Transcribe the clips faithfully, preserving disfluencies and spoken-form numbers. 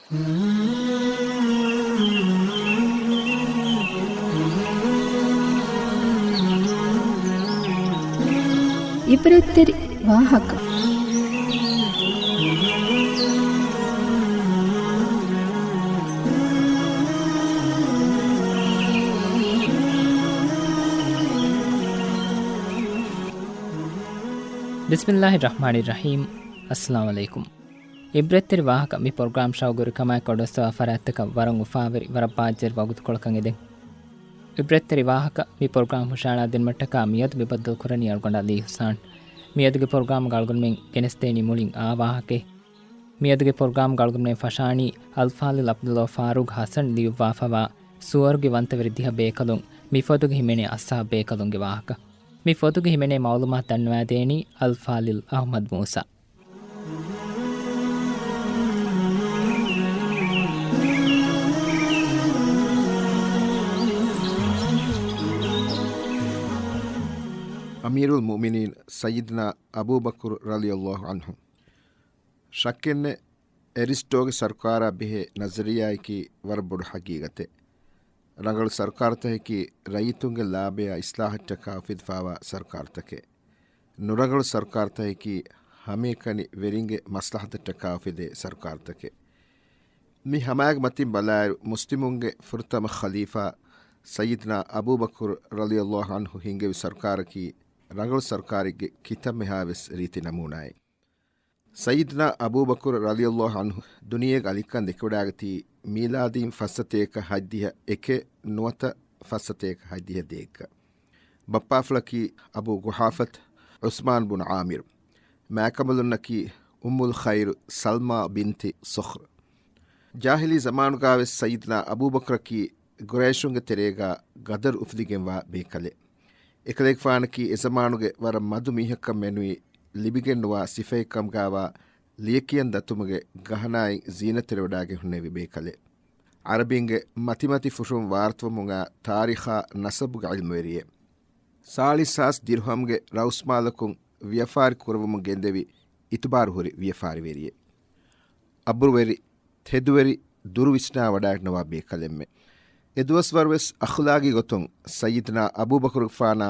އިބްރަތްތެރި ވާހަކަ. ބިސްމިއްލާހި ރަޙްމާނި ރަޙީމް. އައްސަލާމު ޢަލައިކުމް. އިބްރަތްތެރި ވާހަކަ މި ޕްރޮގްރާމް ޝައުގުވެރިކަމާއެކު އަޑުއައްސަވާ ފަރާތްތަކަށް ވަރަށް އުފާވެރި، ވަރަށް ބާއްޖަވެރި ވަގުތުކޮޅަކަށް އެދެން. އިބްރަތްތެރި ވާހަކަ މި ޕްރޮގްރާމް ހުށަހަޅާދިނުމަށްޓަކާ މިއަދު މި ބައްދަލުކުރަނީ އަޅުގަނޑު ޢަލީ އިޙްސާން. މިއަދުގެ ޕްރޮގްރާމްގަ އަޅުގަނޑުމެން ގެނެސްދޭނީ މުޅިން އާ ވާހަކައެއް. މިއަދުގެ ޕްރޮގްރާމްގަ އަޅުގަނޑުމެން ފަށާނީ އަލްފާޟިލް ޢަބްދުﷲ ފާރޫޤް ޙަސަން ލިޔުއްވާފަވާ ސުވަރުގެ ވަންތަވެރި ދިހަ ބޭކަލުން، މި ފޮތުގަ ހިމެނޭ އަޞްޙާބު ބޭކަލުންގެ ވާހަކަ. މި ފޮތުގަ ހިމެނޭ މަޢުލޫމާތު ދަންނަވާދޭނީ އަލްފާޟިލް އަޙްމަދު މޫސާ. އަމީރުލް މުއުމިނީން ސައްޔިދުނާ އަބޫބަކުރު ރަޟިޔަﷲ ޢަންހު. ޝައްކެއްނެތް، އެރިސްޓޯގެ ސަރުކާރާ ބެހޭ ނަޒަރިއްޔާއަކީ ވަރަށް ބޮޑު ޙަޤީޤަތެއް. ރަނގަޅު ސަރުކާރުތަކަކީ ރައްޔިތުންގެ ލާބަޔާ އިޞްލާޙަށްޓަކާ އުފެދިފާވާ ސަރުކާރުތަކެއް. ނުރަނގަޅު ސަރުކާރުތަކަކީ ހަމައެކަނި ވެރިންގެ މަޞްލަޙަތަށްޓަކާ އުފެދޭ ސަރުކާރުތަކެއް. މި ހަމައިގެ މަތިން ބަލާއިރު، މުސްލިމުންގެ ފުރަތަމަ ޚަލީފާ ސައްޔިދުނާ އަބޫބަކުރު ރަޟިޔަﷲ ޢަންހު ހިންގެވި ސަރުކާރަކީ ރަނގަޅު ސަރުކާރެއްގެ ކިތަންމެހާވެސް ރީތި ނަމޫނާއެއް. ސައްޔިދުނާ އަބޫބަކުރު ރަޟިޔަﷲ ޢަންހު ދުނިޔޭގެ އަލިކަން ދެކެވަޑައިގަތީ މީލާދީން ފައްސަތޭކަ ހަތްދިހަ އެކެއް ނުވަތަ ފައްސަތޭކަ ހަތްދިހަ ދޭއްގަ. ބައްޕާފުޅަކީ އަބޫ ގުޙާފަތު ޢުސްމާން ބުން ޢާމިރު. މާކަމަލުންނަކީ އުއްމުލް ޚައިރު ސަލްމާ ބިންތި ޞަޚްރު. ޖާހިލީ ޒަމާނުގާވެސް ސައްޔިދުނާ އަބޫބަކުރަކީ ޤުރައިޝުންގެ ތެރޭގާ ގަދަރު އުފުލިގެންވާ ބޭކަލެއް. އެކަލޭގެފާނަކީ އެޒަމާނުގެ ވަރަށް މަދު މީހަކަށް މެނުވީ ލިބިގެންނުވާ ސިފައެއްކަމުގާވާ ލިޔެކިޔަން ދަތުމުގެ ގަހަނާއިން ޒީނަތްތެރިވެވަޑައިގެން ހުންނެވި ބޭކަލެއް. ޢަރަބިންގެ މަތިމަތި ފުށުން ވާރުތުވަމުންއާ ތާރީޚާ ނަސަބުގެ ޢިލްމުވެރިއެއް. ސާޅީސް ހާސް ދިރުހަމްގެ ރައުސްމާލަކުން ވިޔަފާރި ކުރައްވަމުން ގެންދެވި އިތުބާރު ހުރި ވިޔަފާރިވެރިއެއް. އަބުރުވެރި، ތެދުވެރި، ދުރު ވިސްނާ ވަޑައިގަންނަވާ ބޭކަލެއްމެ. އެދުވަސްވަރުވެސް އަޚުލާގީ ގޮތުން ސައްޔިދުނާ އަބޫބަކުރުގެފާނާ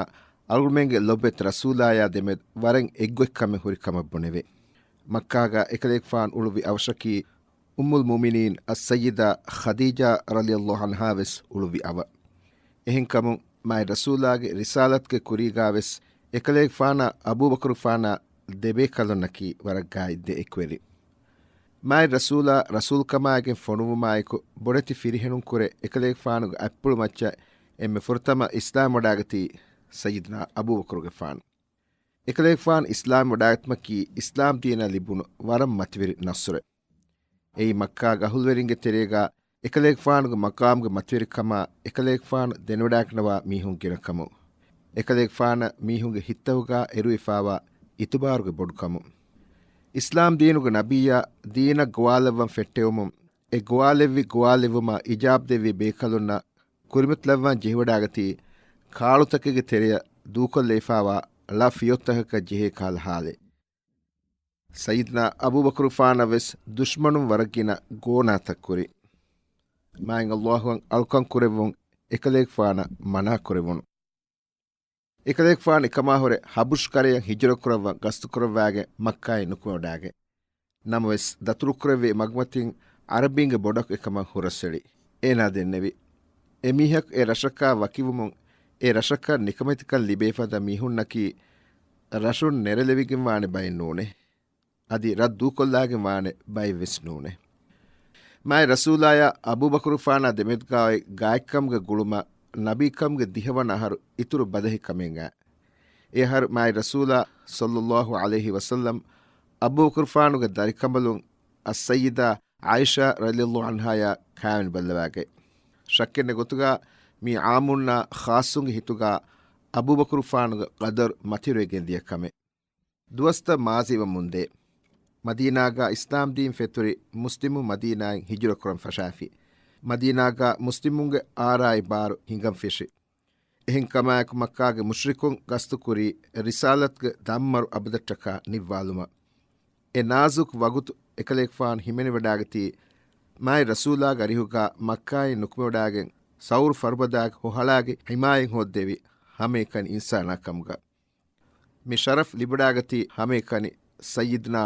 އަޅުގަނޑުމެންގެ ލޮބުވެތި ރަސޫލާޔާ ދެމެދު ވަރަށް އެއްގޮތްކަމެއް ހުރި ކަމަށް ބުނެވޭ. މައްކާގަ އެކަލޭގެފާނު އުޅުއްވި އަވަށަކީ އުއްމުލް މުއުމިނީން އައްސައްޔިދާ ޚަދީޖާ ރަޟިޔަﷲ ޢަންހާ ވެސް އުޅުއްވި އަވަށް. އެހެންކަމުން މާތް ރަސޫލާގެ ރިސާލަތުގެ ކުރީގާވެސް އެކަލޭގެފާނާ އަބޫބަކުރުގެފާނާ ދެބޭކަލުންނަކީ ވަރަށް ގާތް ދެ އެކުވެރި. މާތް ރަސޫލާ ރަސޫލުކަމާއިގެން ފޮނުއްވުމާއެކު ބޮޑެތި ފިރިހެނުންކުރެ އެކަލޭގެފާނުގެ އަތްޕުޅު މައްޗަށް އެންމެ ފުރަތަމަ އިސްލާމް ވަޑާގަތީ ސައްޔިދުނާ އަބޫބަކުރުގެފާނު. އެކަލޭގެފާނު އިސްލާމް ވަޑާގަތުމަކީ އިސްލާމް ދީނަށް ލިބުނު ވަރަށް މަތިވެރި ނަޞްރެއް. އެއީ މައްކާގެ އަހުލުވެރިންގެ ތެރޭގާ އެކަލޭގެފާނުގެ މަޤާމުގެ މަތިވެރިކަމާ އެކަލޭގެފާނު ދެނެވަޑާގަންނަވާ މީހުން ގިނަކަމުން، އެކަލޭގެފާނަށް މީހުންގެ ހިތްތަކުގާ އެރުވެފާވާ އިތުބާރުގެ ބޮޑުކަމުން، އިސްލާމް ދީނުގެ ނަބިއްޔާ ދީނަށް ގޮވާލައްވަން ފެއްޓެވުމުން، އެ ގޮވާލެއްވި ގޮވާލެއްވުމަށް އިޖާބަދެއްވި ބޭކަލުންނަށް ކުރިމަތިލައްވަން ޖެހިވަޑާގަތީ، ކާޅުތަކެއްގެ ތެރެއަށް ދޫކޮށްލައިފާވާ ޅަ ފިޔޮއްތަކަކަށް ޖެހޭ ކަހަލަ ޙާލެއް. ސައްޔިދުނާ އަބޫބަކުރުފާނަށް ވެސް ދުޝްމަނުން ވަރަށް ގިނަ ގޯނާތައް ކުރި. މާތް ﷲ އަށް އަޅުކަން ކުރެއްވުން އެކަލޭގެފާނަށް މަނާ ކުރެވުނު. އެކަލޭގެފާނު އެކަމާ ހުރެ ޙަބުޝް ކަރަޔަށް ހިޖުރަ ކުރައްވަން ގަސްތު ކުރައްވާގެން މައްކާއިން ނުކުމެވަޑާގެން. ނަމަވެސް، ދަތުރުކުރެއްވި މަގުމަތިން ޢަރަބީންގެ ބޮޑަކު އެކަމަށް ހުރަސްއެޅި. އޭނާ ދެންނެވި، އެމީހަކު އެ ރަށަކާ ވަކިވުމުން، އެ ރަށަކަށް ނިކަމެތިކަން ލިބޭ ފަދަ މީހުންނަކީ، ރަށުން ނެރެލެވިގެން ވާނެ ބައެއް ނޫނޭ. އަދި ރަށް ދޫކޮށްލާގެން ވާނެ ބައެއް ވެސް ނޫނޭ. މާތް ރަސޫލާޔާ އަބޫބަކުރުފާނާ ދެމެދުގާ އޮތް ގާތްކަމުގެ ގުޅުމަށް ނަބީކަމުގެ ދިހަވަނަ އަހަރު އިތުރު ބަދަހި ކަމެއް އައި. އެ އަހަރު މާތް ރަސޫލާ ޞައްލައްލާހު ޢަލައިހި ވަސައްލަމް އަބޫބަކުރުފާނުގެ ދަރިކަނބަލުން އައްސައްޔިދާ ޢާއިޝާ ރަޟިޔައްލާހު ޢަންހާޔާ ކާވެނި ބައްލަވާގަތް. ޝައްކެއް ނެތް ގޮތުގާ މީ ޢާއްމުންނާ ޚާއްޞުންގެ ހިތުގާ އަބޫބަކުރުފާނުގެ ޤަދަރު މަތިވެރިވެގެން ދިޔަ ކަމެއް. ދުވަސްތައް މާޒީވަމުންދޭ. މަދީނާގާ އިސްލާމްދީން ފެތުރި މުސްލިމުން މަދީނާއިން ހިޖުރަކުރަން ފަށާފި. މަދީނާގާ މުސްލިމުންގެ އާރާއި ބާރު ހިނގަން ފެށި. އެހެންކަމާއެކު މައްކާގެ މުޝްރިކުން ގަސްތުކުރީ ރިސާލަތުގެ ދަންމަރު އަބަދަށްޓަކާ ނިއްވާލުމަށް. އެ ނާޒުކު ވަގުތު އެކަލޭގެފާނު ހިމެނިވަޑާގަތީ މާތް ރަސޫލާގެ އަރިހުގަ މައްކާއިން ނުކުމެވަޑާގެން ސައުރު ފަރުބަދާގެ ހޮހަޅާގެ ހިމާޔަތް ހޯއްދެވި ހަމައެކަނި އިންސާނާ ކަމުގަ. މި ޝަރަފް ލިބިވަޑާގަތީ ހަމައެކަނި ސައްޔިދުނާ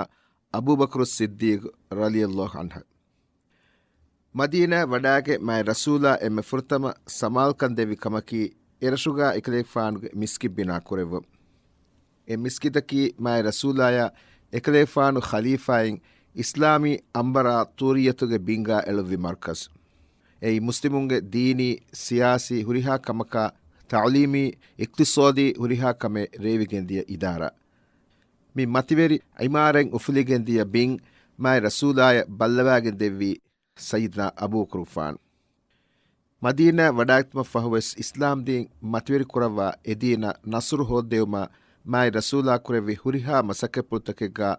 އަބޫބަކުރު ޞިއްދީޤު ރަޟިޔަﷲ ޢަންހު. މަދީނާ ވަޑާގެ މާތް ރަސޫލާ އެންމެ ފުރަތަމަ ސަމާލުކަން ދެއްވި ކަމަކީ، އެރަށުގަ އެކަލޭގެފާނުގެ މިސްކިތް ބިނާ ކުރެއްވުން. އެ މިސްކިތަކީ މާތް ރަސޫލާޔާ އެކަލޭގެފާނު ޚަލީފާއިން އިސްލާމީ އަނބަރާޠޫރިއްޔަތުގެ ބިންގާ އެޅުއްވި މަރްކަޒު. އެއީ މުސްލިމުންގެ ދީނީ، ސިޔާސީ ހުރިހާ ކަމަކާ، ތަޢުލީމީ، އިޤްތިޞާދީ ހުރިހާ ކަމެއް ރޭވިގެންދިޔަ އިދާރާ. މި މަތިވެރި ޢިމާރަތް އުފުލިގެންދިޔަ ބިން މާތް ރަސޫލާޔަށް ބައްލަވާގެން ދެއްވީ ސައްޔިދުނާ އަބޫބަކުރުފާނު. މަދީނާ ވަޑާގަތުމަށް ފަހުވެސް އިސްލާމްދީން މަތިވެރިކުރައްވާ އެދީނަށް ނަޞްރު ހޯއްދެވުމަށް މާތް ރަސޫލާ ކުރެއްވި ހުރިހާ މަސައްކަތްޕުޅުތަކެއްގަ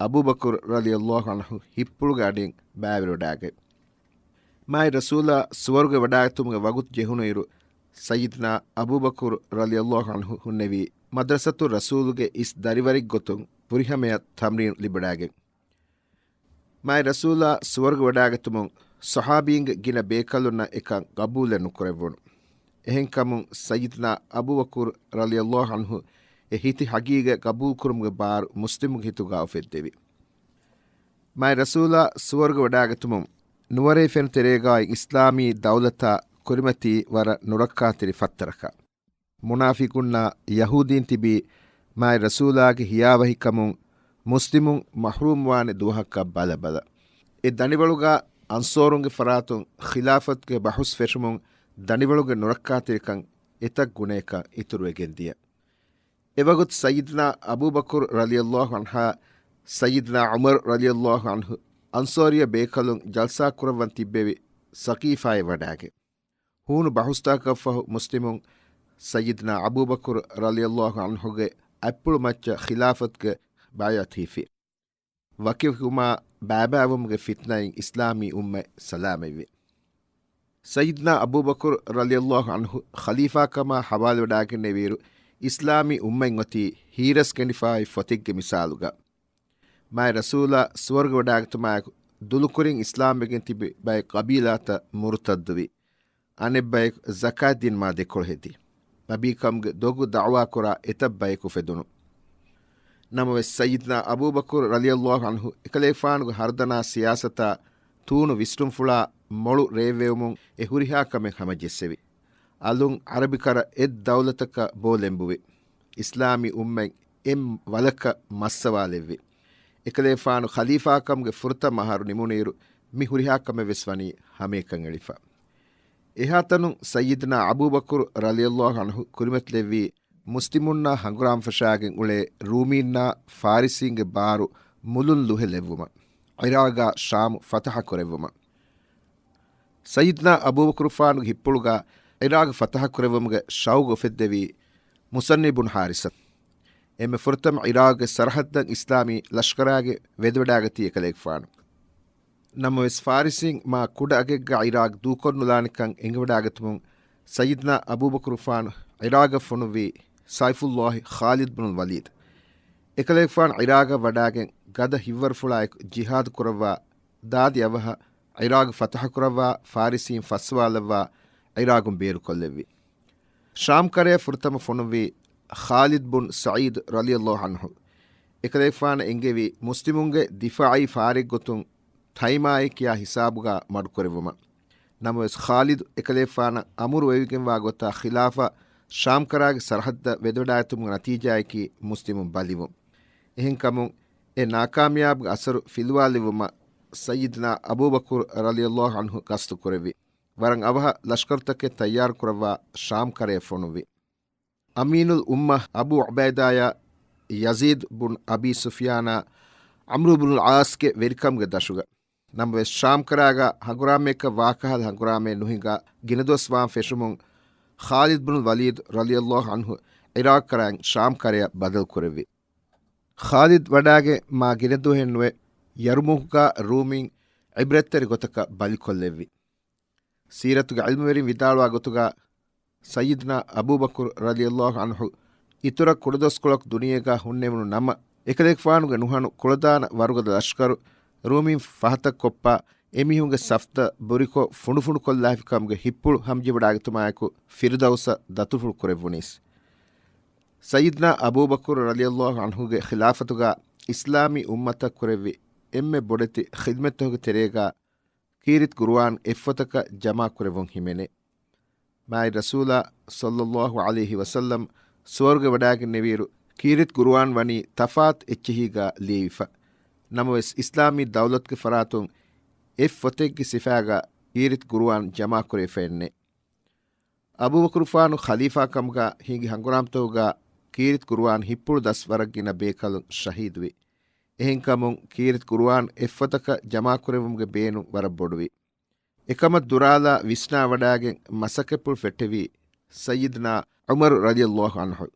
އަބޫބަކުރު ރަޟިޔަﷲ ޢަންހު ހިތްޕުޅުގެ އަޑިން ބައިވެރިވަޑާގަތް. މާތް ރަސޫލާ ސުވަރުގެ ވަޑާގަތުމުގެ ވަގުތު ޖެހުނުއިރު، ސައްޔިދުނާ އަބޫބަކުރު ރަޟިޔަﷲ ޢަންހު ހުންނެވީ މަދްރަސަތު ރަސޫލުގެ އިސް ދަރިވަރެއްގޮތުން ފުރިހަމަޔަށް ތަމްރީނު ލިބިވަޑާގެން. މާތް ރަސޫލާ ސުވަރުގެ ވަޑާގަތުމުން ޞަޙާބީންގެ ގިނަ ބޭކަލުންނަށް އެކަން ގަބޫލެއް ނުކުރެއްވުނު. އެހެންކަމުން ސައްޔިދުނާ އަބޫބަކުރު ރަޟިޔަﷲ ޢަންހު އެ ހިތި ހަގީގަތް ގަބޫލުކުރުމުގެ ބާރު މުސްލިމުގެ ހިތުގަ އުފެއްދެވި. މާތް ރަސޫލާ ސުވަރުގެ ވަޑާގަތުމުން ނުވަރޭ ފެނު ތެރޭގައި އިސްލާމީ ދައުލަތާ ކުރިމަތީ ވަރަށް ނުރައްކާތެރި ފައްތަރަކަށް. މުނާފިޤުންނާ ޔަހޫދީން ތިބީ މާތް ރަސޫލާގެ ހިޔާވަހިކަމުން މުސްލިމުން މަޙްރޫމްވާނެ ދުވަހަކަށް ބަލަބަލަ. އެ ދަނޑިވަޅުގަ އަންޞާރުންގެ ފަރާތުން ޚިލާފަތުގެ ބަހުސް ފެށުމުން ދަނޑިވަޅުގެ ނުރައްކާތެރިކަން އެތައް ގުނަޔަކަށް އިތުރުވެގެންދިޔަ. އެވަގުތު ސައްޔިދުނާ އަބޫބަކުރު ރަޟިޔަﷲ ޢަންހާ، ސައްޔިދުނާ ޢުމަރު ރަޟިޔަﷲ ޢަންހު އަންޞާރިއްޔަ ބޭކަލުން ޖަލްސާ ކުރައްވަން ތިއްބެވި ސަޤީފާއެއް ވަޑާގެ. ހޫނު ބަހުސްތަކަކަށްފަހު މުސްލިމުން ސައްޔިދުނާ އަބޫބަކުރު ރަޟިޔަﷲ ޢަންހުގެ އަތްޕުޅު މައްޗަށް ޚިލާފަތުގެ ބައިޢަތު ހިފި. ވަކިވެފަ ބައިބައިވުމުގެ ފިތްނައިން އިސްލާމީ އުއްމަތް ސަލާމަތްވި. ސައްޔިދުނާ އަބޫބަކުރު ރަޟިޔަﷲ ޢަންހު ޚަލީފާކަމާ ޙަވާލުވެވަޑާގެންނެވިއިރު، އިސްލާމީ އުއްމަތް އޮތީ ހީރަސް ގެންފާއި ފޮތެއްގެ މިސާލުގަ. މާތް ރަސޫލާ ސުވަރުގެ ވަޑާގަތުމާއެކު ދުލުކުރިން އިސްލާމްވެގެން ތިބި ބައެއް ޤަބީލާތައް މުރުތައްދުވި. އަނެއްބަޔަކު ޒަކާތް ދިނުމާ ދެކޮޅު ހެދި. ނަބީކަމުގެ ދޮގު ދަޢުވާކުރާ އެތައް ބަޔަކު އުފެދުނު. ނަމަވެސް، ސައްޔިދުނާ އަބޫބަކުރު ރަޟިޔަﷲ ޢަންހު އެކަލޭގެފާނުގެ ހަރުދަނާ ސިޔާސަތާ ތޫނު ވިސްނުންފުޅާ މޮޅު ރޭއްވެވުމުން އެ ހުރިހާ ކަމެއް ހަމަޖެއްސެވި. އަލުން ޢަރަބިކަރަ އެއް ދައުލަތަކަށް ބޯ ލެނބުވި. އިސްލާމީ އުއްމަތް އެއް ވަލަކަށް މައްސަވާލެއްވި. އެކަލޭގެފާނު ޚަލީފާކަމުގެ ފުރަތަމަ އަހަރު ނިމުނުއިރު، މި ހުރިހާ ކަމެއް ވެސް ވަނީ ހަމައެކަން އެޅިފަ. އެހާތަނުން ސައްޔިދުނާ އަބޫބަކުރު ރަޟިޔަﷲ ޢަންހު ކުރިމަތިލެއްވީ މުސްލިމުންނާ ހަނގުރާމަ ފަށާގެން އުޅޭ ރޫމީންނާ ފާރިސީންގެ ބާރު މުލުން ލުހެލެއްވުމަށް، ޢިރާޤާ ޝާމު ފަތަޙަ ކުރެއްވުމަށް. ސައްޔިދުނާ އަބޫބަކުރުފާނުގެ ހިތްޕުޅުގަ ޢިރާޤު ފަތަޙަ ކުރެއްވުމުގެ ޝައުގު އުފެއްދެވީ މުޞައްނި ބުން ޙާރިސަ. އެންމެ ފުރަތަމަ ޢިރާޤުގެ ސަރަޙައްދަށް އިސްލާމީ ލަޝްކަރާގެ ވެދެވަޑާގަތީ އެކަލޭގެފާނު. ނަމަވެސް، ފާރިސީން މާ ކުޑަ އަގެއްގަ ޢިރާޤް ދޫކޮށްނުލާނެކަން އެނގިވަޑާގަތުމުން ސައްޔިދުނާ އަބޫބަކުރުފާނު ޢިރާޤަށް ފޮނުއްވީ ސައިފުﷲ ޚާލިދު ބުނުލް ވަލީދު. އެކަލޭގެފާނު ޢިރާޤަށް ވަޑާގެން ގަދަ ހިތްވަރުފުޅާއެކު ޖިހާދު ކުރައްވާ ދާދި އަވަހަށް ޢިރާޤު ފަތަޙަ ކުރައްވާ ފާރިސީން ފައްސަވާލައްވާ ޢިރާޤުން ބޭރުކޮށްލެއްވި. ޝާމް ކަރަޔަށް ފުރަތަމަ ފޮނުއްވީ ޚާލިދު ބުން ސަޢީދު ރަޟިޔަﷲ ޢަންހު. އެކަލޭގެފާނަށް އެންގެވީ މުސްލިމުންގެ ދިފާޢީ ފާރެއްގޮތުން ތައިމާއޭ ކިޔާ ހިސާބުގަ މަޑުކުރެއްވުމަށް. ނަމަވެސް، ޚާލިދު އެކަލޭގެފާނަށް އަމުރު ވެވިގެންވާ ގޮތަށް ޚިލާފަ ޝާމް ކަރާގެ ސަރަޙައްދަށް ވެދެވަޑާގަތުމުގެ ނަތީޖާއަކީ މުސްލިމުން ބަލިވުން. އެހެންކަމުން، އެ ނާކާމިޔާބުގެ އަސަރު ފިލުވާލެއްވުމަށް ސައްޔިދުނާ އަބޫބަކުރު ރަޟިޔަﷲ ޢަންހު ގަސްތު ކުރެއްވި. ވަރަށް އަވަހަށް ލަޝްކަރުތަކެއް ތައްޔާރު ކުރައްވާ ޝާމް ކަރަޔަށް ފޮނުއްވި. އަމީނުލް އުއްމަ އަބޫ ޢުބައިދާޔާ ޔަޒީދު ބުން އަބީ ސުފްޔާނާ ޢަމްރު ބުނުލް ޢާޞްގެ ވެރިކަމުގެ ދަށުގަ. ނަމަވެސް، ޝާމް ކަރާގަ ހަނގުރާމައަކަށް ވާކަހަލަ ހަނގުރާމައެއް ނުހިނގާ ގިނަ ދުވަސް ވާން ފެށުމުން، ޚާލިދު ބުނުލް ވަލީދު ރަޟިޔަﷲ ޢަންހު ޢިރާޤް ކަރައިން ޝާމް ކަރަޔަށް ބަދަލު ކުރެއްވި. ޚާލިދު ވަޑާގެން މާ ގިނަ ދުވަހެއް ނުވެ، ޔަރުމޫކުގަ ރޫމީން ޢިބްރަތްތެރި ގޮތަކަށް ބަލިކޮށްލެއްވި. ސީރަތުގެ ޢިލްމުވެރިން ވިދާޅުވާ ގޮތުގަ، ސައްޔިދުނާ އަބޫބަކުރު ރަޟިޔަﷲ ޢަންހު އިތުރަށް ކުޑަދުވަސްކޮޅަކު ދުނިޔޭގަ ހުންނެވުނު ނަމަ، އެކަލޭގެފާނުގެ ނުހަނު ކުޅަދާނަ ވަރުގަދަ ލަޝްކަރު ރޫމީން ފަހަތަށް ކޮށްޕާ، އެމީހުންގެ ސަފްތައް ބުރިކޮށް ފުނޑުފުނޑުކޮށްލާފިކަމުގެ ހިއްޕުޅު ހަމަޖެހިވަޑާގަތުމާއެކު ފިރުދައުސަށް ދަތުރުފުޅު ކުރެއްވުނީސް. ސައްޔިދުނާ އަބޫބަކުރު ރަޟިޔަﷲ ޢަންހުގެ ޚިލާފަތުގަ އިސްލާމީ އުއްމަތަށް ކުރެއްވި އެންމެ ބޮޑެތި ޚިދްމަތްތަކުގެ ތެރޭގަ ކީރިތި ޤުރުއާން އެއްފޮތަކަށް ޖަމާކުރެއްވުން ހިމެނޭ. މާތް ރަސޫލާ ޞައްލަﷲ ޢަލައިހި ވަސައްލަމް ސުވަރުގެ ވަޑާގެންނެވިއިރު، ކީރިތި ޤުރުއާން ވަނީ ތަފާތު އެއްޗެހީގަ ލިޔެވިފަ. ނަމަވެސް، އިސްލާމީ ދައުލަތުގެ ފަރާތުން އެއް ފޮތެއްގެ ސިފައިގަ ކީރިތި ޤުރުއާން ޖަމާކުރެވިފައެއްނެތް. އަބޫބަކުރުފާނު ޚަލީފާކަމުގަ ހިނގި ހަނގުރާމަތަކުގަ ކީރިތި ޤުރުއާން ހިއްޕުޅު ދަސް ވަރަށް ގިނަ ބޭކަލުން ޝަހީދުވި. އެހެންކަމުން، ކީރިތި ޤުރުއާން އެއްފޮތަކަށް ޖަމާކުރެއްވުމުގެ ބޭނުން ވަރަށް ބޮޑުވި. އެކަމަށް ދުރާލާ ވިސްނާވަޑާގެން މަސައްކަތްޕުޅު ފެއްޓެވީ ސައްޔިދުނާ ޢުމަރު ރަޟިޔަﷲ ޢަންހު.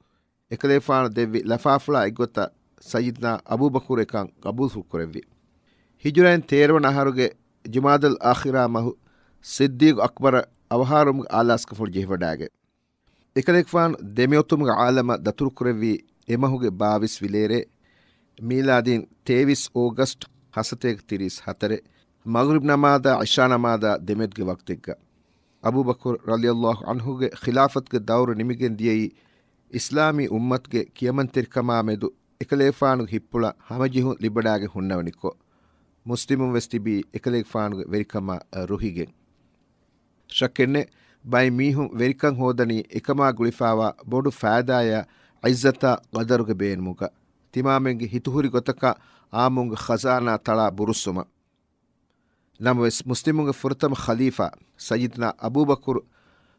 އެކަލޭފާނު ދެއްވި ލަފާފުޅާ އެއްގޮތަށް ސައްޔިދުނާ އަބޫބަކުރު އެކަން ގަބޫލުފުޅު ކުރެއްވި. ހިޖުރައިން ތޭރަވަނަ އަހަރުގެ ޖުމާދަލް އާޚިރާ މަހު ސިއްދީޤު އަކްބަރަށް އަވަހާރަވުމުގެ އާލާސްކަންފުޅު ޖެހިވަޑާގެން. އެކަލޭގެފާނު ދެމިއޮތުމުގެ ޢާލަމަށް ދަތުރުކުރެއްވީ އެމަހުގެ ބާވީސް ވިލޭރޭ، މީލާދީން ތޭވީސް އޯގަސްޓް ހަސަތޭކަ ތިރީސް ހަތަރެއް، މަޣްރިބް ނަމާދާ ޢިޝާ ނަމާދާ ދެމެދުގެ ވަގުތެއްގަ. އަބޫބަކުރު ރަޟިޔަﷲ ޢަންހުގެ ޚިލާފަތުގެ ދައުރު ނިމިގެން ދިޔައީ އިސްލާމީ އުއްމަތުގެ ކިޔަމަންތެރިކަމާ މެދު އެކަލޭގެފާނުގެ ހިއްޕުޅަށް ހަމަޖެހުން ލިބިވަޑާގެން ހުންނަވަނިކޮށް، މުސްލިމުން ވެސް ތިބީ އެކަލޭގެފާނުގެ ވެރިކަމާ ރުހިގެން. ޝައްކެއްނެތް، ބައެއް މީހުން ވެރިކަން ހޯދަނީ އެކަމާ ގުޅިފައިވާ ބޮޑު ފައިދާއާ ޢިއްޒަތާ ޤަދަރުގެ ބޭނުމުގަ. ތިމާމެންގެ ހިތުހުރި ގޮތަކަށް އާއްމުންގެ ޚަޒާނާ ތަޅާ ބުރުއްސުމަށް. ނަމަވެސް، މުސްލިމުންގެ ފުރަތަމަ ޚަލީފާ ސައްޔިދުނާ އަބޫބަކުރު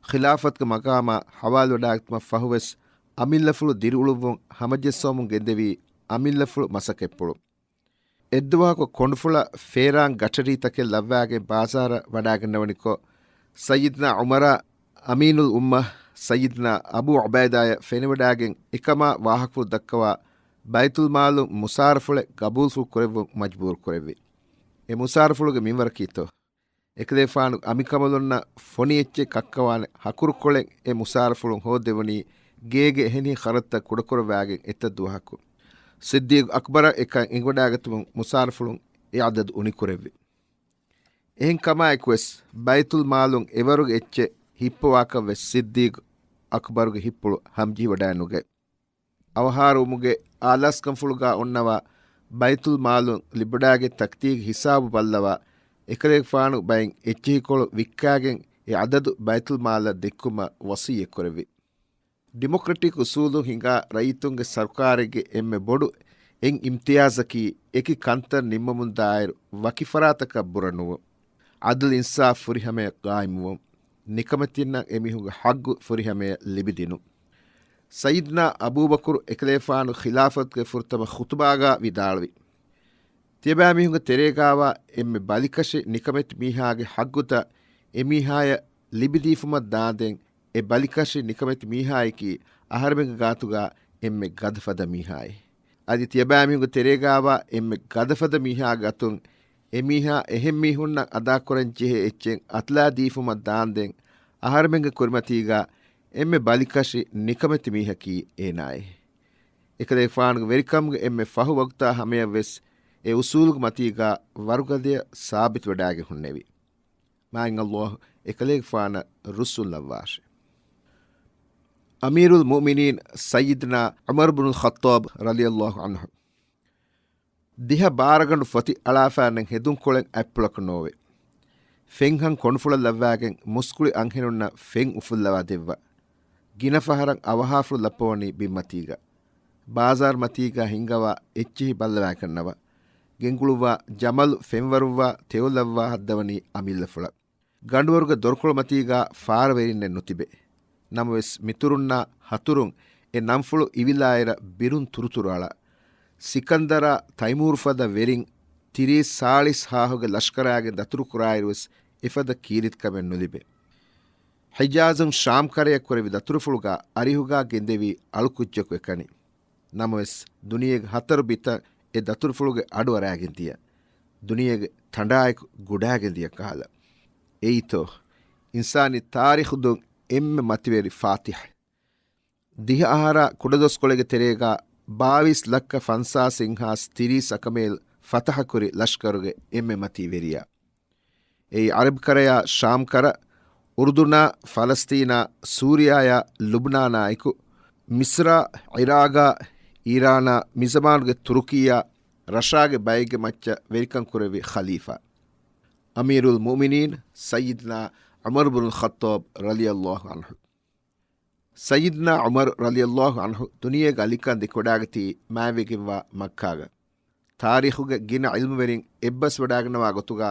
ޚިލާފަތުގެ މަގާމާ ޙަވާލުވަޑާގަތުމަށް ފަހުވެސް، އަމިއްލަފުޅު ދިރިއުޅުއްވުން ހަމަޖެއްސަވަމުން ގެންދެވީ އަމިއްލަފުޅު މަސައްކަތްޕުޅު. އެއްދުވަހަކު ކޮނޑުފުޅަށް ފޭރާން ގަޓަރީތަކެއް ލައްވާގެން ބާޒާރަށް ވަޑާގަންނަވަނިކޮށް، ސައްޔިދުނާ ޢުމަރާ، އަމީނުލް އުއްމަ ސައްޔިދުނާ އަބޫ ޢުބައިދާޔަށް ފެނިވަޑާގެން އެކަމާ ވާހަކަފުޅު ދައްކަވާ، ބައިތުލް މާލުން މުސާރަފުޅެއް ގަބޫލުފުޅު ކުރެއްވުން މަޖްބޫރު ކުރެއްވި. އެ މުސާރަފުޅުގެ މިންވަރަކީތޯ؟ އެކަލޭފާނު އަނބިކަނބަލުންނަށް ފޮނި އެއްޗެއް ކައްކަވާނެ ހަކުރުކޮޅެއް އެ މުސާރަފުޅުން ހޯއްދެވުނީ ގޭގެ އެހެނިހެން ޚަރަދުތައް ކުޑަކުރައްވާގެން އެތައް ދުވަހަކު. ސިއްދީޤު އަކްބަރަށް އެކަން އެނގިވަޑާގަތުމުން މުސާރަފުޅުން އެ އަދަދު އުނިކުރެއްވި. އެހެން ކަމާއެކުވެސް، ބައިތުލް މާލުން އެވަރުގެ އެއްޗެއް ހިއްޕަވާކަށްވެސް ސިއްދީޤު އަކްބަރުގެ ހިއްޕުޅު ހަމަޖެހިވަޑައެއް ނުގެ. އަވަހާރަވުމުގެ އާލާސްކަންފުޅުގަ އޮންނަވާ، ބައިތުލް މާލުން ލިބިވަޑާގެ ތަކްތީގެ ހިސާބު ބައްލަވާ، އެކަލޭގެފާނު ބައެއް އެއްޗެހިކޮޅު ވިއްކާގެން އެ އަދަދު ބައިތުލް މާލަށް ދެއްކުމަށް ވަޞިއްޔަތްކުރެއްވި. ޑިމޮކްރެޓިކް އުސޫލުން ހިނގާ ރައްޔިތުންގެ ސަރުކާރެއްގެ އެންމެ ބޮޑު އެއް އިމްތިޔާޒަކީ، އެކި ކަންތައް ނިންމަމުންދާއިރު ވަކި ފަރާތަކަށް ބުރަނުވުން، ޢަދުލު އިންސާފް ފުރިހަމަޔަށް ޤާއިމުވުން، ނިކަމެތިންނަށް އެމީހުންގެ ޙައްޤު ފުރިހަމަޔަށް ލިބިދިނުން. ސައްޔިދުނާ އަބޫބަކުރު އެކަލޭފާނު ޚިލާފަތުގެ ފުރަތަމަ ޚުޠުބާގާ ވިދާޅުވި، ތިޔަބައިމީހުންގެ ތެރޭގާވާ އެންމެ ބަލިކަށި ނިކަމެތި މީހާގެ ޙައްޤުތައް އެމީހާޔަށް ލިބިދީފުމަށް ދާންދެން، އެ ބަލިކަށި ނިކަމެތި މީހާޔަކީ އަހަރެމެންގެ ގާތުގާ އެންމެ ގަދަފަދަ މީހާއެއް. އަދި ތިޔަބައިމީހުންގެ ތެރޭގާވާ އެންމެ ގަދަފަދަ މީހާގެ އަތުން އެމީހާ އެހެންމީހުންނަށް އަދާކުރަންޖެހޭ އެއްޗެއް އަތުލާދީފުމަށް ދާންދެން، އަހަރެމެންގެ ކުރިމަތީގާ އެންމެ ބަލިކަށި ނިކަމެތި މީހަކީ އޭނާއޭ. އެކަލޭގެފާނުގެ ވެރިކަމުގެ އެންމެ ފަހު ވަގުތާ ހަމަޔަށްވެސް އެ އުސޫލުގެ މަތީގާ ވަރުގަދަޔަށް ސާބިތުވެޑާގެން ހުންނެވި. މާތް ﷲ އެކަލޭގެފާނަށް ރުއްސުން ލައްވާށި. އަމީރުލް މުއުމިނީން ސައްޔިދުނާ ޢުމަރު ބުނުލް ޚައްޠާބް ރަޟިޔަﷲ ޢަންހު. ދިހަ ބާރަގަނޑު ފޮތި އަޅާފާނެ ހެދުންކޮޅެއް އަތްޕުޅަކު ނޯވޭ. ފެންހަން ކޮނޑުފުޅަށް ލައްވާގެން މުސްކުޅި އަންހެނުންނަށް ފެން އުފުއްލަވާ ދެއްވާ. ގިނަ ފަހަރަށް އަވަހާފުޅު ލައްޕަވަނީ ބިންމަތީގަ. ބާޒާރު މަތީގަ ހިންގަވާ އެއްޗެހި ބައްލަވާކަށްނަވާ. ގެންގުޅުއްވާ ޖަމަލު ފެންވަރުއްވާ ތެޔޮލައްވާ ހައްދަވަނީ އަމިއްލަފުޅަށް. ގަނޑުވަރުގެ ދޮރުކޮޅުމަތީގާ ފާރަވެރިންނެއް ނުތިބޭ. ނަމަވެސް، މިތުރުންނާ ހަތުރުން އެ ނަންފުޅު އިވިލާއިރަށް ބިރުން ތުރުތުރު އަޅާ. ސިކަންދަރާ ތައިމޫރު ފަދަ ވެރިން ތިރީސް ސާޅީސް ހާހުގެ ލަޝްކަރާގެން ދަތުރުކުރާއިރުވެސް އެފަދަ ކީރިތިކަމެއް ނުލިބޭ. ޙިޖާޒުން ޝާމް ކަރަޔަށް ކުރެއްވި ދަތުރުފުޅުގާ އަރިހުގާ ގެންދެވީ އަޅުކުއްޖަކު އެކަނި. ނަމަވެސް، ދުނިޔޭގެ ހަތަރު ބިތަށް އެ ދަތުރުފުޅުގެ އަޑު އަރާގެން ދިޔަ، ދުނިޔޭގެ ތަނޑާއެކު ގުޑާގެން ދިޔަ ކަހަލަ. އެއީތޯ، އިންސާނީ ތާރީޚު ދުން އެންމެ މަތިވެރި ފާތިޙް. ދިހަ އަހަރާ ކުޑަދޮސްކޮޅެއްގެ ތެރޭގާ ބާވީސް ލައްކަ ފަންސާސް އެއްހާސް ތިރީސް އަކަމޭލް ފަތަޙަކުރި ލަޝްކަރުގެ އެންމެ މަތީ ވެރިޔާ. އެއީ ޢަރަބިކަރަޔާ ޝާމްކަރަ، އުރުދުނާ، ފަލަސްތީނާ، ސޫރިޔާޔާ، ލުބްނާނާއެކު، މިޞްރާ، ޢިރާގާ، އީރާނާ، މިޒަމާނުގެ ތުރުކީއާ، ރަޝާގެ ބައެއްގެ މައްޗަށް ވެރިކަން ކުރެއްވި ޚަލީފާ. އަމީރުލް މުއުމިނީން ސައްޔިދުނާ ޢުމަރު ބުނުލް ޚައްޠާބް ރަޟިޔަﷲ ޢަންހު. ސައްޔިދުނާ ޢުމަރު ރަޟިޔަﷲ ޢަންހު ދުނިޔޭގެ އަލިކަން ދެކިވަޑާގަތީ މާތްވެގެންވާ މައްކާގަ. ތާރީޚުގެ ގިނަ ޢިލްމުވެރިން އެއްބަސްވަޑާގަންނަވާ ގޮތުގަ،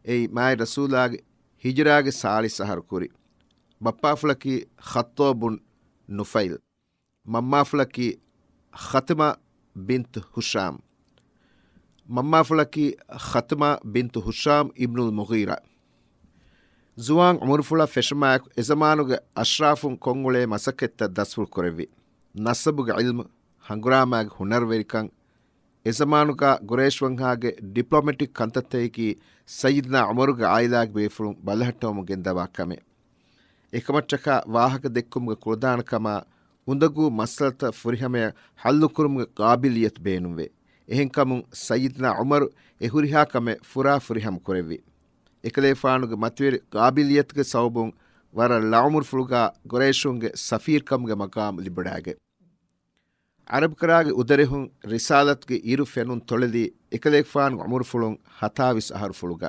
އެއީ މާތް ރަސޫލާގެ ހިޖުރާގެ ސާޅީސް އަހަރު ކުރި. ބައްޕާފުޅަކީ ޚައްޠާބު ބުން ނުފައިލް. މަންމާފުޅަކީ ޚަތުމާ ބިންތު ހުޝާމް. މަންމާފުޅަކީ ޚަތުމާ ބިންތު ހުޝާމް އިބްނުލް މުޣީރާ. ޒުވާން ޢުމުރުފުޅަށް ފެށުމާއެކު، އެޒަމާނުގެ އަޝްރާފުން ކޮށްއުޅޭ މަސައްކަތްތައް ދަސްފުޅު ކުރެއްވި. ނަސަބުގެ ޢިލްމު، ހަނގުރާމާގެ ހުނަރުވެރިކަން، އެޒަމާނުގަ ޤުރައިޝް ވަންހާގެ ޑިޕްލޮމެޓިކް ކަންތައްތަކަކީ ސައްޔިދުނާ ޢުމަރުގެ ޢާއިލާގެ ބޭފުޅުން ބަލަހައްޓަވަމުން ގެންދަވާ ކަމެއް. އެކަމަށްޓަކާ ވާހަކަ ދެއްކުމުގެ ކުޅަދާނަކަމާ އުނދަގޫ މައްސަލަތައް ފުރިހަމަޔަށް ޙައްލުކުރުމުގެ ޤާބިލިއްޔަތު ބޭނުންވޭ. އެހެންކަމުން ސައްޔިދުނާ ޢުމަރު އެ ހުރިހާ ކަމެއް ފުރާ ފުރިހަމަ ކުރެއްވި. އެކަލޭގެފާނުގެ މަތިވެރި ޤާބިލިއްޔަތުގެ ސަބަބުން ވަރަށް ޅަ ޢުމުރުފުޅުގަ ޤުރައިޝުންގެ ސަފީރުކަމުގެ މަޤާމު ލިބިވަޑާގެ. ޢަރަބިކަރާގެ އުދަރެހުން ރިސާލަތުގެ އިރު ފެނުން ތޮޅެލި އެކަލޭގެފާނުގެ ޢުމުރުފުޅުން ހަތާވީސް އަހަރުފުޅުގަ.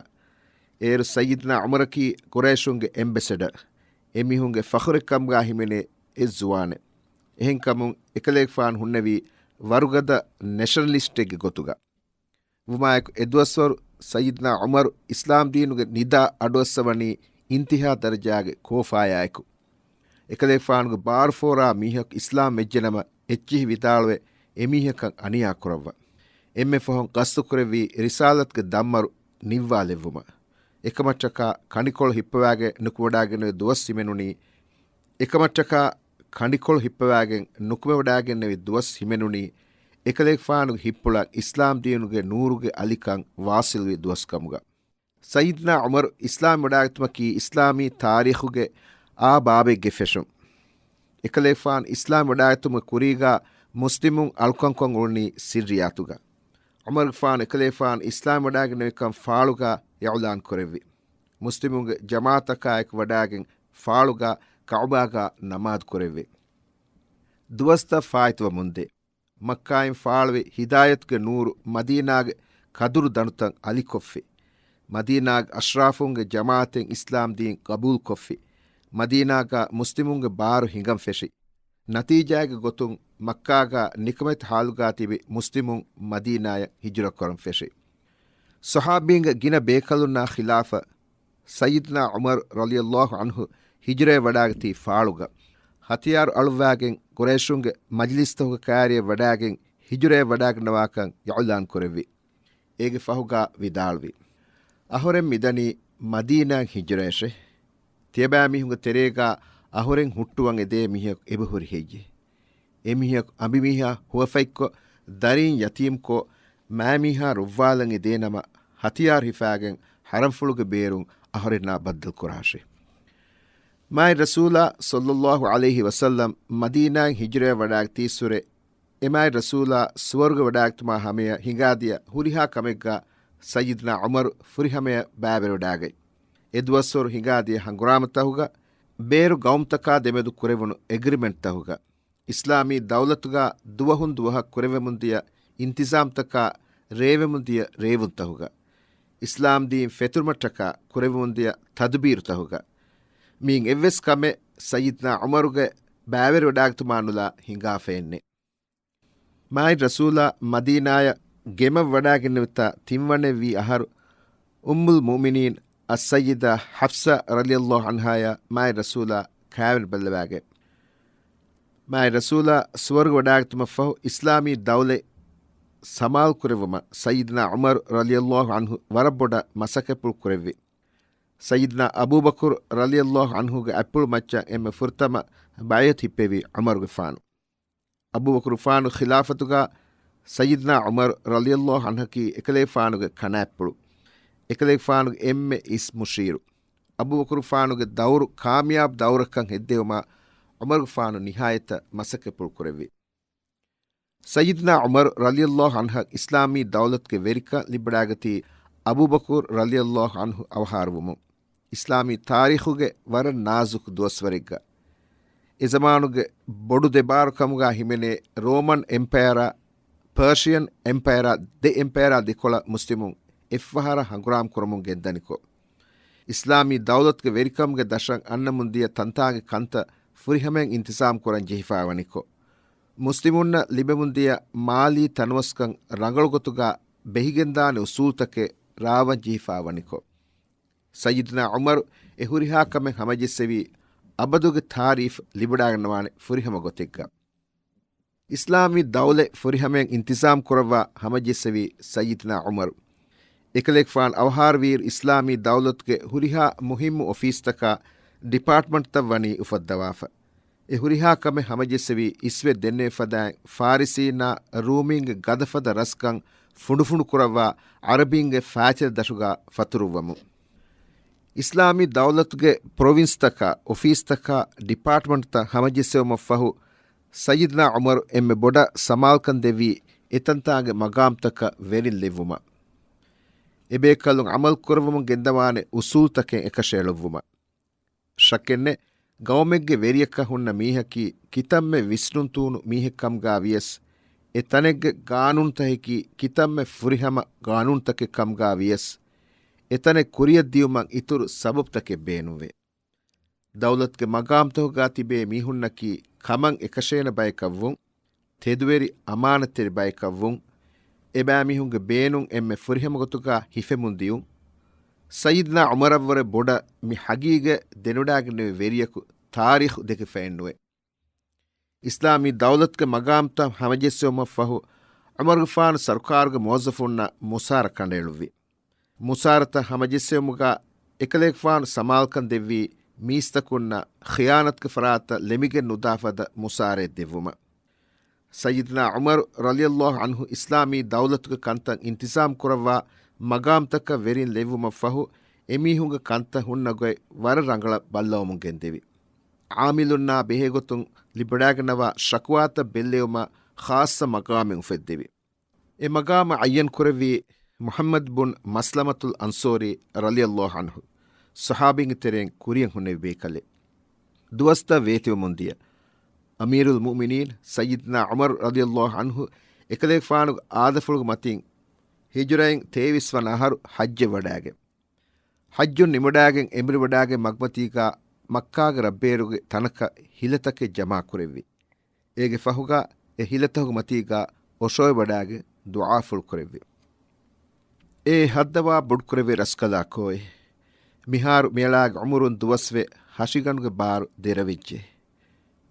އޭރު ސައްޔިދުނާ ޢުމަރަކީ ޤުރައިޝުންގެ އެމްބެސެޑަރ، އެމީހުންގެ ފަޚުރެއްކަމުގަ ހިމެނޭ އެއް ޒުވާނެއް. އެހެންކަމުން އެކަލޭގެފާނު ހުންނެވީ ވަރުގަދަ ނޭޝަނަލިސްޓެއްގެ ގޮތުގަ. ވުމާއެކު، އެދުވަސްވަރު ސައްޔިދުނާ ޢުމަރު އިސްލާމްދީނުގެ ނިދާ އަޑުއައްސަވަނީ އިންތިހާ ދަރަޖާގެ ކޯފާޔާއެކު. އެކަލޭގެފާނުގެ ބާރުފޯރާ މީހަކު އިސްލާމް ވެއްޖެނަމަ، އެއްޗިހި ވިދާޅުވެ، އެމީހަކަށް އަނިޔާ ކުރައްވަ. އެންމެ ފަހުން ގަސްތުކުރެއްވީ ރިސާލަތުގެ ދަންމަރު ނިއްވާލެއްވުމަށް. އެކަމަށްޓަކާ ކަނޑިކޮޅު ހިއްޕަވާގެން ނުކުމެވަޑާގެންނެވި ދުވަސް ހިމެނުނީ، އެކަމަށްޓަކާ ކަނޑިކޮޅު ހިއްޕަވާގެން ނުކުމެވަޑާގެންނެވި ދުވަސް ހިމެނުނީ، އެކަލޭގެފާނުގެ ހިތްޕުޅަށް އިސްލާމް ދީނުގެ ނޫރުގެ އަލިކަން ވާސިލްވި ދުވަސް ކަމުގަ. ސައްޔިދުނާ ޢުމަރު އިސްލާމް ވަޑާގަތުމަކީ އިސްލާމީ ތާރީޚުގެ އާ ބާބެއްގެ ފެށުން. އެކަލޭގެފާނު އިސްލާމް ވަޑާގަތުމުގެ ކުރީގަ މުސްލިމުން އަޅުކަންކޮށް އުޅުނީ ސިއްރިއްޔާތުގަ. ޢުމަރުގެފާނު އެކަލޭގެފާނު އިސްލާމް ވަޑާގެންނެވިކަން ފާޅުގަ އިޢުލާން ކުރެއްވި. މުސްލިމުންގެ ޖަމާޢަތަކާއެކު ވަޑާގެން ފާޅުގަ ކަޢުބާގަ ނަމާދު ކުރެއްވި. ދުވަސްތައް ފާއިތުވަމުންދޭ. މައްކާއިން ފާޅުވި ހިދާޔަތުގެ ނޫރު މަދީނާގެ ކަދުރު ދަނޑުތައް އަލިކޮށްފި. މަދީނާގެ އަޝްރާފުންގެ ޖަމާޢަތެއް އިސްލާމް ދީން ޤަބޫލުކޮށްފި. މަދީނާގަ މުސްލިމުންގެ ބާރު ހިނގަން ފެށި. ނަތީޖާގެ ގޮތުން މައްކާގަ ނިކަމެތި ޙާލުގަ ތިބި މުސްލިމުން މަދީނާޔަށް ހިޖުރަ ކުރަން ފެށި. ޞަޙާބީންގެ ގިނަ ބޭކަލުންނާ ޚިލާފަށް ސައްޔިދުނާ ޢުމަރު ރަޟިޔަﷲ ޢަންހު ހިޖުރައަށް ވަޑާގަތީ ފާޅުގަ، ހަތިޔާރު އަޅުއްވާގެން ޤުރައިޝުންގެ މަޖިލިސްތަކުގެ ކައިރިއަށް ވަޑާގެން ހިޖުރައަށް ވަޑާގަންނަވާކަން އިޢުލާން ކުރެއްވި. އޭގެ ފަހުގަ ވިދާޅުވި، އަހުރެން މިދަނީ މަދީނާއަށް ހިޖުރަޔަށޭ. ތިޔަބައިމީހުންގެ ތެރޭގަ އަހުރެން ހުއްޓުވަން އެދޭ މީހަކު އެބަހުރި ހެއްޔޭ؟ އެމީހަކު އަނބިމީހާ ހުވަފަތްކޮށް، ދަރީން ޔަތީމްކޮށް، މާމީހާ ރުއްވާލަން އެދޭނަމަ، ހަތިޔާރު ހިފާގެން ޙަރަމްފުޅުގެ ބޭރުން އަހުރެންނާ ބައްދަލުކުރާށޭ. މާތް ރަސޫލާ ޞައްލަﷲ ޢަލައިހި ވަސައްލަމް މަދީނާއަށް ހިޖުރަޔަށް ވަޑާގަތީއްސުރެ، އެ މާތް ރަސޫލާ ސުވަރުގެ ވަޑާގަތުމާ ހަމަޔަށް ހިނގާދިޔަ ހުރިހާ ކަމެއްގަ ސައްޔިދުނާ ޢުމަރު ފުރިހަމަޔަށް ބައިވެރިވަޑާގަތް. އެ ދުވަސްވަރު ހިނގާދިޔަ ހަނގުރާމަތަކުގަ ބޭރު ގައުމުތަކާ ދެމެދު ކުރެވުނު އެގްރިމެންޓްތަކުގަ، އިސްލާމީ ދައުލަތުގަ ދުވަހުން ދުވަހަށް ކުރެވެމުންދިޔަ އިންތިޒާމްތަކާ ރޭވެމުންދިޔަ ރޭވުންތަކުގަ، އިސްލާމްދީން ފެތުރުމަށްޓަކާ ކުރެވެމުންދިޔަ ތަދުބީރުތަކުގަ، މިއިން އެއްވެސް ކަމެއް ސައްޔިދުނާ ޢުމަރުގެ ބައިވެރިވަޑާގަތުމާ ނުލާ ހިނގާފައެއްނެތް. މާތް ރަސޫލާ މަދީނާޔަށް ގެމަށް ވަޑާގެންނެވިތާ ތިންވަނެއްވީ އަހަރު، އުއްމުލް މުއުމިނީން އައްސައްޔިދާ ޙަފްޞާ ރަޟިޔަﷲ ޢަންހާޔާ މާތް ރަސޫލާ ކާވެނި ބައްލަވާގެ. މާތް ރަސޫލާ ސުވަރުގެ ވަޑާގަތުމަށްފަހު، އިސްލާމީ ދައުލަތް ސަމާލުކުރެއްވުމަށް ސައްޔިދުނާ ޢުމަރު ރަޟިޔަﷲ ޢަންހު ވަރަށް ބޮޑަށް މަސައްކަތްޕުޅު ކުރެއްވި. ސައްޔިދުނާ އަބޫބަކުރު ރަޟިޔަﷲ ޢަންހުގެ އަތްޕުޅު މައްޗަށް އެންމެ ފުރަތަމަ ބައިޢަތު ހިއްޕެވީ ޢުމަރުގެފާނު. އަބޫބަކުރުފާނު ޚިލާފަތުގަ ސައްޔިދުނާ ޢުމަރު ރަޟިޔަﷲ ޢަންހަކީ އެކަލޭގެފާނުގެ ކަނާތްޕުޅު، އެކަލޭގެފާނުގެ އެންމެ އިސް މުޝީރު. އަބޫބަކުރުފާނުގެ ދައުރު ކާމިޔާބު ދައުރަކަށް ހެއްދެވުމަށް ޢުމަރުގެފާނު ނިހާޔަތަށް މަސައްކަތްޕުޅު ކުރެއްވި. ސައްޔިދުނާ ޢުމަރު ރަޟިޔަﷲ ޢަންހަށް އިސްލާމީ ދައުލަތުގެ ވެރިކަން ލިބިވަޑާގަތީ އަބޫބަކުރު ރަޟިޔަﷲ ޢަންހު އަވަހާރަވުމުން، އިސްލާމީ ތާރީޚުގެ ވަރަށް ނާޒުކު ދުވަސްވަރެއްގަ، އެ ޒަމާނުގެ ބޮޑު ދެބާރު ކަމުގާ ހިމެނޭ ރޯމަން އެމްޕަޔަރާ، ޕާޝިއަން އެމްޕަޔަރާ، ދެ އެމްޕަޔަރާ ދެކޮޅަށް މުސްލިމުން އެއްފަހަރާ ހަނގުރާމަ ކުރަމުން ގެންދަނިކޮށް، އިސްލާމީ ދައުލަތުގެ ވެރިކަމުގެ ދަށަށް އަންނަމުންދިޔަ ތަންތާނގެ ކަންތައް ފުރިހަމައިން އިންތިޒާމް ކުރަން ޖެހިފާވަނިކޮށް، މުސްލިމުންނަށް ލިބެމުންދިޔަ މާލީ ތަނަވަސްކަން ރަނގަޅުގޮތުގާ ބެހިގެންދާނެ އުސޫލުތަކެއް ރާވަން ޖެހިފާވަނިކޮށް، ސައްޔިދުނާ ޢުމަރު އެ ހުރިހާ ކަމެއް ހަމަޖެއްސެވީ، އަބަދުގެ ތާރީފް ލިބިވަޑައިގަންނަވާނެ ފުރިހަމަ ގޮތެއްގަ. އިސްލާމީ ދައުލަތް ފުރިހަމައިން އިންތިޒާމް ކުރައްވާ ހަމަޖެއްސެވީ ސައްޔިދުނާ ޢުމަރު. އެކަލޭގެފާނު އަވަހާރަވިއިރު އިސްލާމީ ދައުލަތުގެ ހުރިހާ މުހިއްމު އޮފީސްތަކާ، ޑިޕާޓްމަންޓްތައް ވަނީ އުފައްދަވާފަ. އެ ހުރިހާ ކަމެއް ހަމަޖެއްސެވީ އިސްވެ ދެންނެވި ފަދައިން ފާރިސީންނާ ރޫމީންގެ ގަދަފަދަ ރަސްކަން ފުނޑުފުނޑު ކުރައްވާ އަރަބީންގެ ފާތިލަ ދަށުގާ ފަތުރުއްވަމުން. އިސްލާމީ ދައުލަތުގެ ޕްރޮވިންސްތަކާ، އޮފީސްތަކާ، ޑިޕާޓްމަންޓްތައް ހަމަޖެއްސެވުމަށްފަހު، ސައްޔިދުނާ ޢުމަރު އެންމެ ބޮޑަށް ސަމާލުކަން ދެއްވީ އެތަންތާނގެ މަގާމްތަކަށް ވެރިން ލެއްވުމަށް. އެބޭކަލުން ޢަމަލު ކުރައްވަމުން ގެންދަވާނެ އުސޫލުތަކެއް އެކަށައެޅުއްވުމަށް. ޝައްކެއްނެތް، ގައުމެއްގެ ވެރިޔަކަށް ހުންނަ މީހަކީ ކިތަންމެ ވިސްނުންތޫނު މީހެއް ކަމުގާ ވިޔަސް، އެ ތަނެއްގެ ގާނޫނުތަކަކީ ކިތަންމެ ފުރިހަމަ ގާނޫނުތަކެއް ކަމުގާ ވިޔަސް، އެ ތަނެއް ކުރިއަށް ދިޔުމަށް އިތުރު ސަބަބުތަކެއް ބޭނުންވޭ. ދައުލަތުގެ މަގާމްތަކުގާ ތިބޭ މީހުންނަކީ ކަމަށް އެކަށޭނެ ބަޔަކަށްވުން، ތެދުވެރި އަމާނަތްތެރި ބަޔަކަށްވުން، އެބައިމީހުންގެ ބޭނުން އެންމެ ފުރިހަމަ ގޮތުގާ ހިފެމުން ދިޔުން، ސައްޔިދުނާ ޢުމަރަށްވުރެ ބޮޑަށް މި ޙަޤީޤަތް ދެނެވޮޑާގެންނެވި ވެރިޔަކު ތާރީޚު ދެކެފައެއްނުވޭ. އިސްލާމީ ދައުލަތުގެ މަގާމްތައް ހަމަޖެއްސެވުމަށްފަހު، ޢުމަރުގެފާނު ސަރުކާރުގެ މުވައްޒަފުންނަށް މުސާރަ ކަނޑައެޅުއްވި. މުސާރަތައް ހަމަޖެއްސެވުމުގަ އެކަލޭގެފާނު ސަމާލުކަން ދެއްވީ މީސްތަކުންނަށް ޚިޔާނަތުގެ ފަރާތަށް ލެމިގެން ނުދާ ފަދަ މުސާރައެއް ދެއްވުމަށް. ސައްޔިދުނާ ޢުމަރު ރަޟިޔަﷲ ޢަންހު އިސްލާމީ ދައުލަތުގެ ކަންތައް އިންތިޒާމް ކުރައްވާ މަގާމްތަކަށް ވެރިން ލެއްވުމަށްފަހު، އެމީހުންގެ ކަންތައް ހުންނަ ގޮތް ވަރަށް ރަނގަޅަށް ބައްލަވަމުން ގެންދެވި. ޢާމިލުންނާ ބެހޭގޮތުން ލިބިވަޑައިގަންނަވާ ޝަކުވާތައް ބެއްލެވުމަށް ޚާއްޞަ މަގާމެއް އުފެއްދެވި. އެ މަގާމަށް ޢައްޔަން ކުރެއްވީ މުޙައްމަދު ބުން މަސްލަމަތުލް އަންޞޯރީ ރަޟިޔަﷲ ޢަންހު، ޞަޙާބީންގެ ތެރެއިން ކުރިއަށް ހުންނެވި ބޭކަލެއް. ދުވަސްތައް ވޭތިވަމުންދިޔަ އަމީރުލް މުއުމިނީން ސައްޔިދުނާ ޢުމަރު ރަޟިޔަﷲ ޢަންހު އެކަލޭގެފާނުގެ އާދަފުޅުގެ މަތިން ހިޖުރައިން ތޭވީސް ވަނަ އަހަރު ޙައްޖަށް ވަޑައިގެން، ޙައްޖުން ނިމިވަޑައިގެން އެނބުރިވަޑައިގެން މަގުމަތީގާ މައްކާގެ ރަށްބޭރުގެ ތަނަކަށް ހިލަތަކެއް ޖަމާކުރެއްވި. އޭގެ ފަހުގާ އެ ހިލަތަކުގެ މަތީގާ އޮށޯވެވަޑައިގެން ދުޢާފުޅު ކުރެއްވި. އެ ހައްދަވާ ބޮޑުކުރެއްވި ރަސްކަލާކޯއެ! މިހާރު މިއަޅާގެ ޢުމުރުން ދުވަސްވެ، ހަށިގަނޑުގެ ބާރު ދެރަވެއްޖެ.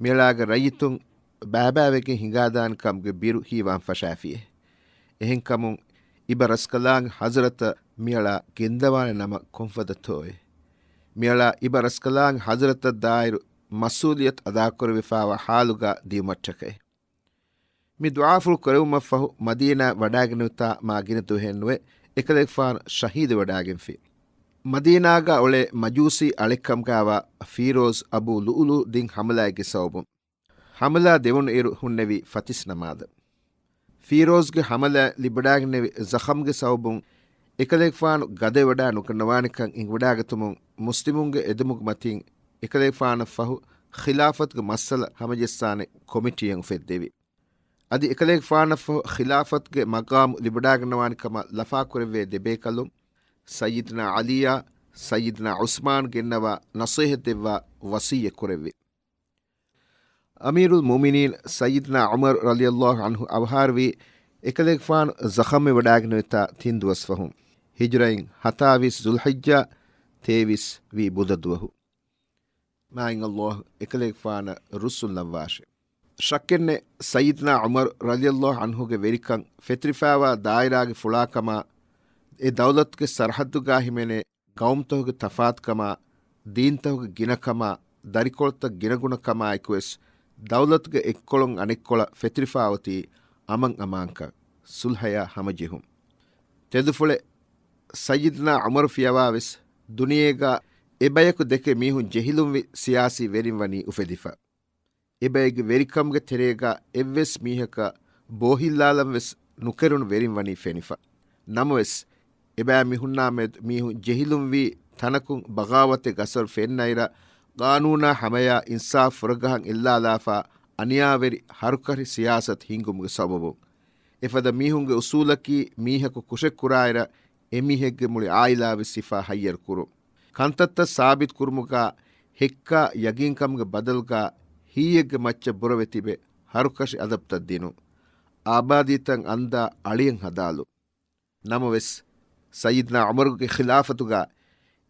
މިއަޅާގެ ރައްޔިތުން ބައިބައިވެގެން ހިނގާދާނެ ކަމުގެ ބިރު ހީވާން ފަށާފިއެ. އެހެންކަމުން އިބަ ރަސްކަލާނގެ ޙަޟްރަތަށް މިއަޅާ ގެންދަވާނެ ނަމަ ކޮންފަދަތޯއެ؟ މިއަޅާ އިބަ ރަސްކަލާނގެ ޙަޟްރަތަށް ދާއިރު މަސްއޫލިއްޔަތު އަދާކުރެވިފާވާ ޙާލުގާ ދިޔުމަށްޓަކައި. މި ދުޢާފުޅު ކުރެވުމަށްފަހު މަދީނާ ވަޑައިގެންނެވިތާ މާ ގިނަ ދުވަހެއްނުވެ، އެކަލޭގެފާނު ޝަހީދުވެވަޑައިގެންފި. މަދީނާގާ އުޅޭ މަޖޫސީ އަޅެއްކަމުގާވާ ފީރޯޒް އަބޫ ލުއުލުއު ދިން ޙަމަލާއެއްގެ ސަބަބުން، ޙަމަލާ ދެވުނު އިރު ހުންނެވީ ފަތިސް ނަމާދަށް. ފީރޯޒްގެ ޙަމަލާ ލިބިވަޑައިގެންނެވި ޒަޚަމްގެ ސަބަބުން އެކަލޭގެފާނު ގަދަވެވަޑައި ނުގަންނަވާނެކަން އެނގިވަޑައިގަތުމުން މުސްލިމުންގެ އެދުމުގެ މަތިން އެކަލޭގެފާނަށްފަހު ޚިލާފަތުގެ މައްސަލަ ހަމަޖެއްސާނެ ކޮމިޓީއެއް އުފެއްދެވި. އަދި އެކަލޭގެފާނަށްފަހު ޚިލާފަތުގެ މަގާމު ލިބިވަޑައިގަންނަވާނެ ކަމަށް ލަފާކުރެއްވޭ ދެބޭކަލުން ސައްޔިދުނާ ޢަލީއާ ސައްޔިދުނާ ޢުސްމާން ގެންނަވާ ނަޞޭޙަތް ދެއްވާ ވަޞިއްޔަތް ކުރެއްވި. އަމީރުލް މުއުމިނީން ސައްޔިދުނާ ޢުމަރު ރަޟިޔަﷲ ޢަންހު އަވަހާރަވީ އެކަލޭގެފާނު ޒަޚަމްވެވަޑައިގެންނެވިތާ ތިން ދުވަސް ފަހުން، ހިޖުރައިން ހަތާވީސް ޛުލްޙިއްޖާ ތޭވީސް ވީ ބުދަ ދުވަހު. މާތް ﷲ އެކަލޭގެފާނަށް ރުއްސުން ލައްވާށި. ޝައްކެއްނެތް، ސައްޔިދުނާ ޢުމަރު ރަޟިޔަﷲ ޢަންހުގެ ވެރިކަން ފެތުރިފާވާ ދާއިރާގެ ފުޅާކަމާ، އެ ދައުލަތުގެ ސަރަޙައްދުގާ ހިމެނޭ ޤައުމުތަކުގެ ތަފާތުކަމާ، ދީންތަކުގެ ގިނަކަމާ، ދަރިކޮޅުތައް ގިނަގުނަކަމާއެކުވެސް، ދައުލަތުގެ އެއްކޮޅުން އަނެއްކޮޅަށް ފެތުރިފާއޮތީ އަމަން އަމާންކަން، ޞުލްޙަޔާ ހަމަޖެހުން. ތެދުފުޅެއް، ސައްޔިދުނާ ޢުމަރު ފިޔަވާވެސް، ދުނިޔޭގާ އެބަޔަކު ދެކެ މީހުން ޖެހިލުންވި ސިޔާސީ ވެރިން ވަނީ އުފެދިފަ. އެބައެއްގެ ވެރިކަމުގެ ތެރޭގާ އެއްވެސް މީހަކަށް ބޯހިއްލާލަން ވެސް ނުކެރުނު ވެރިން ވަނީ ފެނިފަ. ނަމަވެސް، އެބައި މި ހުންނާމެދު މީހުން ޖެހިލުންވީ ތަނަކުން ބަޣާވަތެއް ގަސްވަރު ފެންނައިރަށް، ގާނޫނާ ހަމަޔާ އިންސާފް ފުރަގަހަން އެއްލާލާފަ އަނިޔާވެރި ހަރުކަށި ސިޔާސަތު ހިންގުމުގެ ސަބަބުން. އެފަދަ މީހުންގެ އުސޫލަކީ މީހަކު ކުށެއް ކުރާއިރަށް އެމީހެއްގެ މުޅި އާއިލާވެސް ހިފާ ހައްޔަރު ކުރުން. ކަންތައްތައް ސާބިތު ކުރުމުގަ ހެއްކާ ޔަގީންކަމުގެ ބަދަލުގަ ހީއެއްގެ މައްޗަށް ބުރަވެ ތިބެ ހަރުކަށި އަދަބުތައް ދިނުން. އާބާދީތައް އަންދާ އަޅިއެއް ހަދާލުން. ނަމަވެސް، ސައްޔިދުނާ ޢުމަރުގެ ޚިލާފަތުގަ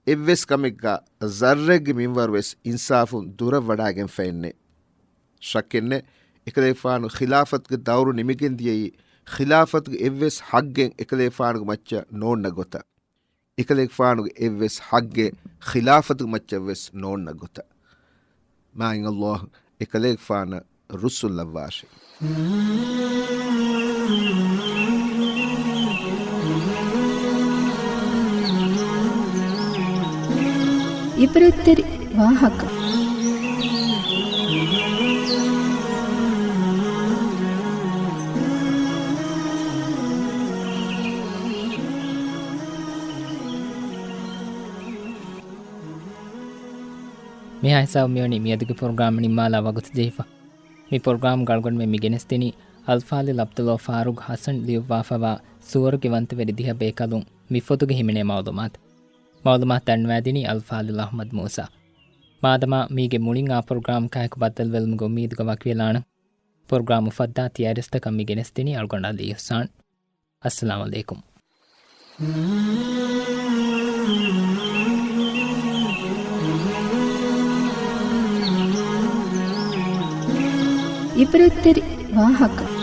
އެއްވެސް ކަމެއްގަ ޒައްރެއްގެ މިންވަރުވެސް އިންސާފުން ދުރަށް ވަޑާގެންފައެއްނެއް. ޝައްކެއްނެއް، އެކަލޭގެފާނު ޚިލާފަތުގެ ދައުރު ނިމިގެން ދިޔައީ، ޚިލާފަތުގެ އެއްވެސް ޙައްޤެއް އެކަލޭގެފާނުގެ މައްޗަށް ނޯންނަ ގޮތަށް. އެކަލޭގެފާނުގެ އެއްވެސް ޙައްޤެއް ޚިލާފަތުގެ މައްޗަށްވެސް ނޯންނަ ގޮތަށް. މާތް ﷲ އެކަލޭގެފާނަށް ރުއްސުން ލައްވާށި. ޢިބްރަތްތެރި ވާހަކަ. މިހާ ހިސާބު މިވަނީ މިއަދުގެ ޕްރޮގްރާމް ނިންމާލާ ވަގުތު ޖެހިފަ. މި ޕްރޮގްރާމްގަ އަޅުގަނޑުމެން މި ގެނެސްދިނީ އަލްފާޟިލް ޢަބްދުﷲ ފާރޫޤް ޙަސަން ލިޔުއްވާފަވާ ސުވަރުގެ ވަންތަވެރި ދިހަ ބޭކަލުން މި ފޮތުގެ ހިމެނޭ މަޢުލޫމާތު. މަޢުލޫމާތު ދަންނަވައިދިނީ އަލްފާޟިލް އަޙްމަދު މޫސާ. މާދަމާ މީގެ މުޅިން އާ ޕްރޮގްރާމް ކާއެކު ބައްދަލުވެލުމުގެ އުއްމީދުގަ ވަކިވެލާނަން. ޕްރޮގްރާމް އުފައްދާ ތިޔަރިސްތަކަށް މި ގެނެސްދިނީ އަޅުގަނޑު ޢަލީ އިޙްސާން. އައްސަލާމު ޢަލައިކުމް. ޢިބްރަތްތެރި ވާހަކަ.